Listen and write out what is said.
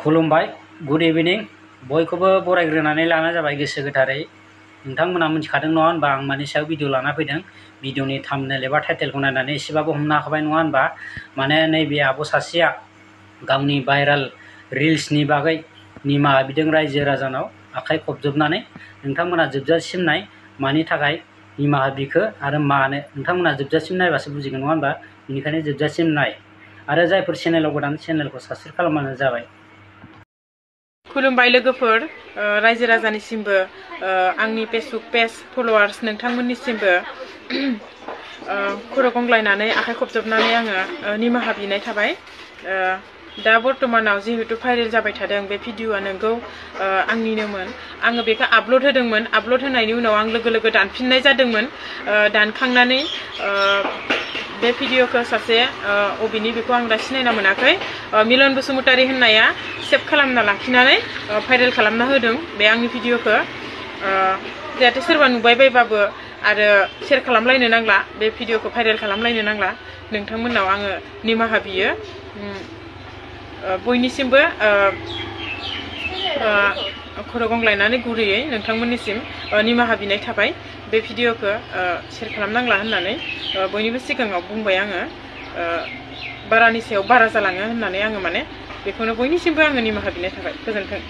खुलुमबाय गुड इभिनिं बयखौबो बरायग्रोनानै लानाय जाबाय गोसो गोथारै नोंथांमोना मिथिखादों नङा होनबा आं मानि सायाव भिडिअ लाना फैदों भिडिअनि थाम्बनेल एबा टाइटेलखौ नायनानै एसेबाबो हमनो हाखाबाय नङा होनबा माने नैबे आब' सासेया गावनि भाइराल रिल्सनि बागै निमाहा बिदों रायजो राजानाव आखाइ खबजोबनानै नोंथांमोना जोबजासिम नाय मानि थाखाय निमाहा बिखो आरो मानो नोंथांमोना जोबजासिम नायबासो बुजिगोन नङा होनबा बेनिखायनो जोबजासिम नाय आरो जायफोर चेनेलाव गोदान चेनेलखौ साबस्क्राइब खालामबानो जाबाय। खुलुमबाय लोगोफोर रायजो राजानिसिमबो आंनि फेसबुक पेज फलोवार्स नोंथांमोननिसिमबो खर' गंग्लायनानै आखाइ खबजोबनानै आङो निमाहा बिनाय थाबाय। दा बर्तमानाव जिहेतु भाइरेल जाबाय थादों बे भिडिअआ नोंगौ आंनिनोमोन आङो बेखौ आपल'ड होदोंमोन आपल'ड होनायनि उनाव आं लोगो लोगो दानफिननाय जादोंमोन दानखांनानै बे भिडिअखौ सासे अबेनि बेखौ आं दा सिनायना मोनाखै मिलन बसुमतारी होननाया सेभ खालामना लाखिनानै भाइरेल खालामना होदों बे आंनि भिडिअखौ जाहाथे सोरबा नुबाय बायबाबो आरो शेयार खालामलायनो नांला बे भिडिअखौ भाइरेल खालामलायनो नांला नोंथांमोननाव आङो निमाहा बियो बयनिसिमबो खर' गंग्लायनानै गुरैयै नोंथांमोननिसिम निमाहा बिनाय थाबाय बे भिडिअखौ शेयार खालामनांला होननानै बयनिबो सिगाङाव बुंबाय आङो बारानि सायाव बारा जालाङो होननानै आङो माने बेखौनो बयनिसिमबो आङो निमाहा बिनाय थाबाय गोजोन्थों।